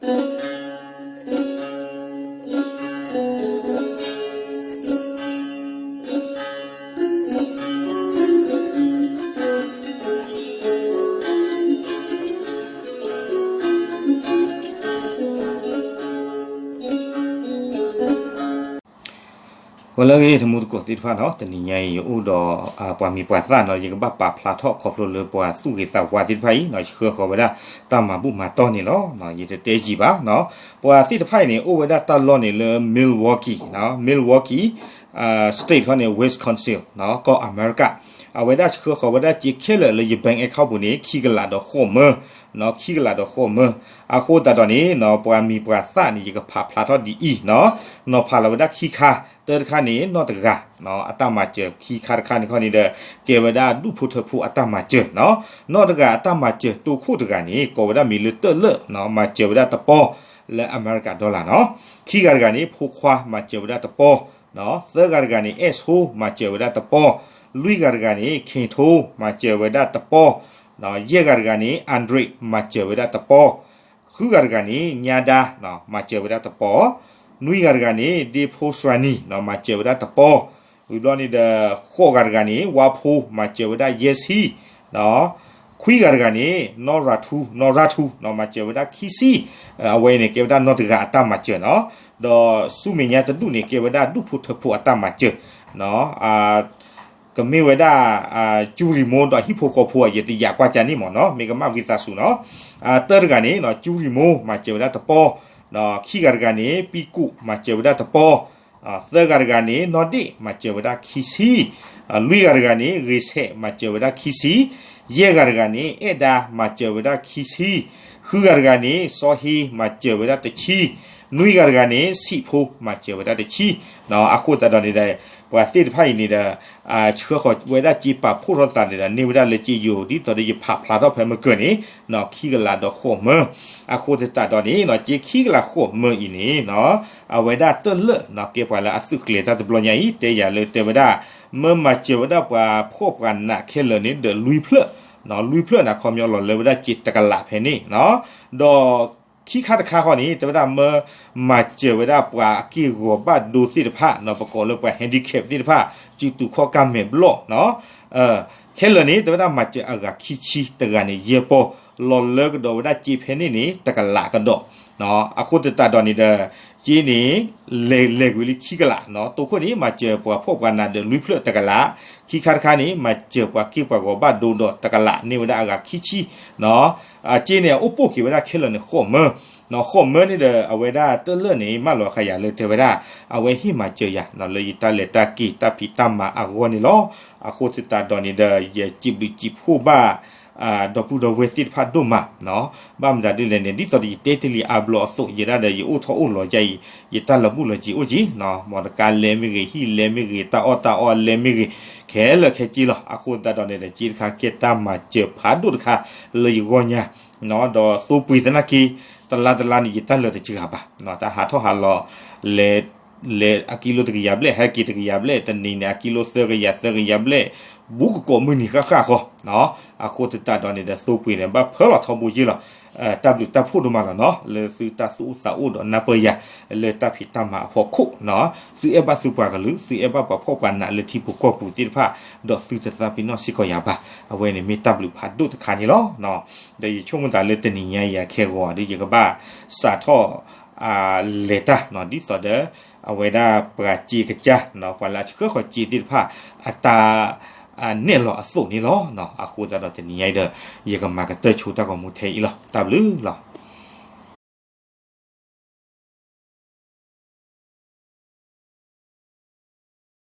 ဂီၤလၢအဂ့ၤ တံၤသကိးသ့ၣ်တဖၣ်နီၤ, တနံၤညါအံၤ ယအိၣ်ဒီး ပှၤမံၤပှၤသၣ်နီၤ, ယကဘၣ်ပာ်ဖျါထီၣ်ခီဖျိလၢပှၤသူၣ်ဂ့ၤသးဝါသ့ၣ်တဖၣ်အံၤနီၤ, ဆှၢဃီၤဝဲဒၣ်တၢ်မၤဘူၣ်မၤတီၢ်န့ၣ်လီၤ. ယတတဲယံာ်ဘၣ်နီၤ, ပှၤသ့ၣ်တဖၣ်အံၤန့ၣ် အိၣ်ဝဲဒၣ်တၢ်လီၢ်န့ၣ်လၢ Milwaukee, Milwaukee State ခီန့ၣ် Wisconsin ကီၢ်အမဲရကၤ, အဝဲဒၣ်ဆှၢဃီၤဝဲဒၣ်စ့ခဲလၢာ်လၢယ bank account ပူၤန့ၣ် ခံကလးဒီးဃိးမၢ, ခံကလးဒီးဃိးမၢ, အဃိသတးဒီးန့ၣ်နီၤ, ပှၤမံၤပှၤသၣ်န့ၣ် ယကဖးဖျါထီၣ်ဒ်အံၤနီၤ, နီၤဖးလီၤဝဲဒၣ်ခံခါ, တၢတခါန့ၣ် နီၢ်တဂၤ အတၢ်မၤစၢၤ, ခံခါတခါန့ၣ်ခီန့ၣ်ဒီး ကဲဝဲဒၣ်ဒူၣ်ဖိထၢဖိအတၢ်မၤစၢၤနီၤ, နီၢ်တဂၤအတၢ်မၤစၢၤတိခိၣ်တဂၤန့ၣ် ကိးဝဲဒၣ်မံၤလၢတၢၣ်လၢာ်နီၤ, မၤစၢၤဝဲဒၣ်တပီၢ် လၢအမဲရကၤ dollar နီၤ, ခံဂၤတဂၤန့ၣ် ဖိခွါ မၤစၢၤဝဲဒၣ်တပီၢ်, သၢဂၤတဂၤန့ၣ် Asshole မၤစၢၤဝဲဒၣ်တပီၢ်, လွံၢ်ဂၤတဂၤန့ၣ် Kinto မၤစၢၤဝဲဒၣ်တပီၢ်, ယဲၢ်ဂၤတဂၤန့ၣ် Andre မၤစၢၤဝဲဒၣ်တပီၢ်, ဃုဂၤတဂၤန့ၣ် ညါဒါ မၤစၢၤဝဲဒၣ်တပီၢ်, နွံဂၤတဂၤန့ၣ် ဒ့ဖိစှၤနံၤ မၤစၢၤဝဲဒၣ်တပီၢ်, ဝံၤဘျီန့ၣ်ဒီး ဃိးဂၤတဂၤန့ၣ် ဝါဖိ မၤစၢၤဝဲဒၣ်ယဲၢ်ဆံ, ခွံဂၤတဂၤန့ၣ် နီၢ်ရၤထူ နီၢ်ရၤထူ မၤစၢၤဝဲဒၣ်ခံဆံ, အဝဲန့ၣ်ကဲဝဲဒၣ်နီၢ်တဂၤအတၢ်မၤစၢၤနီၤ, ဒီးဆူမဲာ်ညါတဒူၣ်န့ၣ် ကဲဝဲဒၣ်ဒူၣ်ဖိထၢဖိအတၢ်မၤစၢၤ ကမ့ၢ်ဝဲဒၣ် ကၠူရံၤမိၢ်ဒီးဟံၣ်ဖိဃီဖိ ယတယာ်ကွၢ်ကၢ်န့ၣ်မ့ၢ်နီၤ, မ့ၢ်ကမၣ်ဝံသးစူၤနီၤ, တၢတဂၤန့ၣ် ကၠူရံၤမိၢ် မၤစၢၤဝဲဒၣ်တပီၢ်, ခံဂၤတဂၤန့ၣ် ပံကူး မၤစၢၤဝဲဒၣ်တပီၢ်, သၢဂၤတဂၤန့ၣ် နီၢ်ဒ့ၣ် မၤစၢၤဝဲဒၣ်ခံဆံ, လွံၢ်ဂၤတဂၤန့ၣ် ဂ့ၤဆဲး မၤစၢၤဝဲဒၣ်ခံဆံ, ယဲၢ်ဂၤတဂၤန့ၣ် အဲၣ်ဒါ မၤစၢၤဝဲဒၣ်ခံဆံ, ဃုဂၤတဂၤန့ၣ် စီၤဟ့ မၤစၢၤဝဲဒၣ်တဆံ, နွံဂၤတဂၤန့ၣ် ဆံးဖိ မၤစၢၤဝဲဒၣ်တဆံ, အဃိသတးဒီးန့ၣ်ဒီး ပှၤသ့ၣ်တဖၣ်အံၤန့ၣ်ဒီး ဆှၢဃီၤဝဲဒၣ်စ့ပာ်ဖှိၣ်ထီၣ်သးန့ၣ်ဒီး န့ၢ်ဝဲဒၣ်လၢစ့ယိၤ ဒ်သိးဒီးယဖးဖျါထီၣ်ဖဲမုၢ်ကၢၤန့ၣ် ခံကလးဒီးဃိးမၢ, အဃိသတးဒီးန့ၣ် စ့ခံကလးဃိးမၢအံၤန့ၣ် အဝဲဒၣ်တၢၣ်လၢာ် ကဲပှၤလၢအသုးကျဲၤတၢ်တဘျီညါအံၤ တဲယၤလၢတဲဝဲဒၣ် မၢမၤစၢၤဝဲဒၣ်ပှၤဖှီၣ်ပှၤနးခဲလၢာ်န့ၣ်ဒီးလွံၢ်ဖျၢၣ်, လွံၢ်ဖျၢၣ်န့ၣ် အခီပညီလီၤလၢဝဲဒၣ်စ့တကလးဖဲန့ၣ်, ဒီးခံခါတခါဃီန့ၣ် တဲဝဲဒၣ်မၢမၤစၢၤဝဲဒၣ်ပှၤအက့ၢ်ဂီၤဘၣ်ဒိသ့ၣ်တဖၣ် ပကိးလၢပှၤ handicap သ့ၣ်တဖၣ် စုတူာ်ခီၣ်ကၢ်မဲာ်ဘျီၣ် ခဲလၢာ်န့ၣ် တဲဝဲဒၣ်မၤစၢၤအဂၤခံဆံ တဂၤန့ၣ် ယဲၢ်ပီၢ်, လီၤလၢကဒီးဝဲဒၣ်စ့ဖဲန့ၣ်န့ၣ် တကလးကဒီး, အဃိသတးဒီးန့ၣ်ဒီး စ့န့ၣ် လဲၤလဲၤကွံာ်လံခံကလး, တိခိၣ်န့ၣ် မၤစၢၤပှၤဖှီၣ်ပှၤနးဒီးလွံၢ်ဖျၢၣ်တကလး, ခံခါတခါန့ၣ် မၤစၢၤပှၤက့ၢ်ပှၤဂီၤဘၣ်ဒိဒီးတကလး န့ၢ်ဝဲဒၣ်အဂၤခံဆံ စ့န့ၣ် အိၣ်ပိၢ်က့ၤဝဲဒၣ်ခဲလၢာ်န့ၣ် ဃိးမၢ, ဃိးမၢန့ၣ်ဒီး အဝဲဒၣ်တၢၣ်လၢာ်န့ၣ် မၢလီၤခါယၤလၢတဲဝဲဒၣ် အဝဲဟ့ၣ်မၤစၢၤယၤ လၢယတၢ်လဲၤတၢ်က့ၤတၢ်ဖံးတၢ်မၤအဂီၢ်န့ၣ်လီၤ. အဃိသတးဒီးန့ၣ်ဒီး ယစံးဘျုးစံးဖှိၣ်ဘၣ် ဒီပုၢ်ဒီဝဲၢ်သ့ၣ်တဖၣ်ဒိၣ်မး, ဘၣ်မတၤဒ်လဲၣ်န့ၣ် ဒ်သိးဒီးယတဲတ့ၢ်လံအါဘျီအသိး ယဲဒၣ်ဒီးယအိၣ်ထီၣ်အိၣ်လီၤယါအံၤ ယတၢ်လၢာ်ဘူၣ်လၢာ်စ့အိၣ်က့ၤ, မီတကါလဲမ့ၢ်ဂ့ၤ ဟံၣ်လဲမ့ၢ်ဂ့ၤ တၢ်အီၣ်တၢ်အီလဲမ့ၢ်ဂ့ၤ ခဲလၢာ်ခဲဆ့လီၤ. အဃိသတးဒီးန့ၣ်ဒီး စ့တခါကဲတၢ်မၤစၢၤဖးဒိၣ်တခါလၢယဂီၢ်ညါ, ဒီးသိပှ့ၤသနာ်က့ တလါတလါန့ၣ် ယတၢ်လၢာ်တစှၤဘၣ်, တၢ်ဟးထီၣ်ဟးလီၤ လဲၤ လဲၤအကံလိတကယၤဘျဲၣ် ဟဲက့ၤတကယၤဘျဲၣ် တနံၤန့ၣ် အကံလိသၢကယၤသၢကယၤဘျဲၣ် ဘူးကကိးမုၢ်နံၤဃၣ်ဃၣ်ဃီ, အဃိသတးဒီးန့ၣ်ဒီး သိပှ့ၤန့ၣ် ဘၣ်ဖၢလီၤထီဘိယ့ၢ်လီၤ. တၢ်ဘျုးတၢ်ဖှိၣ်ဒိၣ်မးလီၤနီၤ လၢသုတၢ်သူၣ်အိၣ်သးအိၣ်ဒီးနၢ်ပၢၢ်ယၤ လၢတၢ်ဖံးတၢ်မၤအဖီခိၣ်နီၤ, သုအဲၣ်ဘၣ်သုပှၤကလုာ် သုအဲၣ်ဘၣ်ပှၤဖှီၣ်ပှၤနးလၢထံဖိကီၢ်ပူၤသ့ၣ်တဖၣ် ဒီးသုတသးပ့ၤနီၣ်စ့ၢ်ကီးယၤဘၣ်. အဝဲန့ၣ်မ့ၢ်တၢ်ဘျုးဖးဒိၣ်တခါန့ၣ်လီၤ. ဒီးယဆိကမိၣ်သးလၢတနံၤညါအံၤအခဲဂီၤဒီး ယကဘၣ်စးထီၣ် လဲၤတၢ် ဒ်သိးဒီး အဝဲဒၣ်ပှၤစ့ကစၢ် ပှၤလၢအဆှၢဃီၤစ့သ့ၣ်တဖၣ် အတၢ်နဲၣ်လီၤအသိးန့ၣ်လီၤ. အဃိသတးဒီးတနံၤညါအံၤဒီး ယကမၤကတၢၢ်ဆိတၢ်ဂီၤမူထဲအံၤလီၤ. တၢ်ဘျုးလီၤ.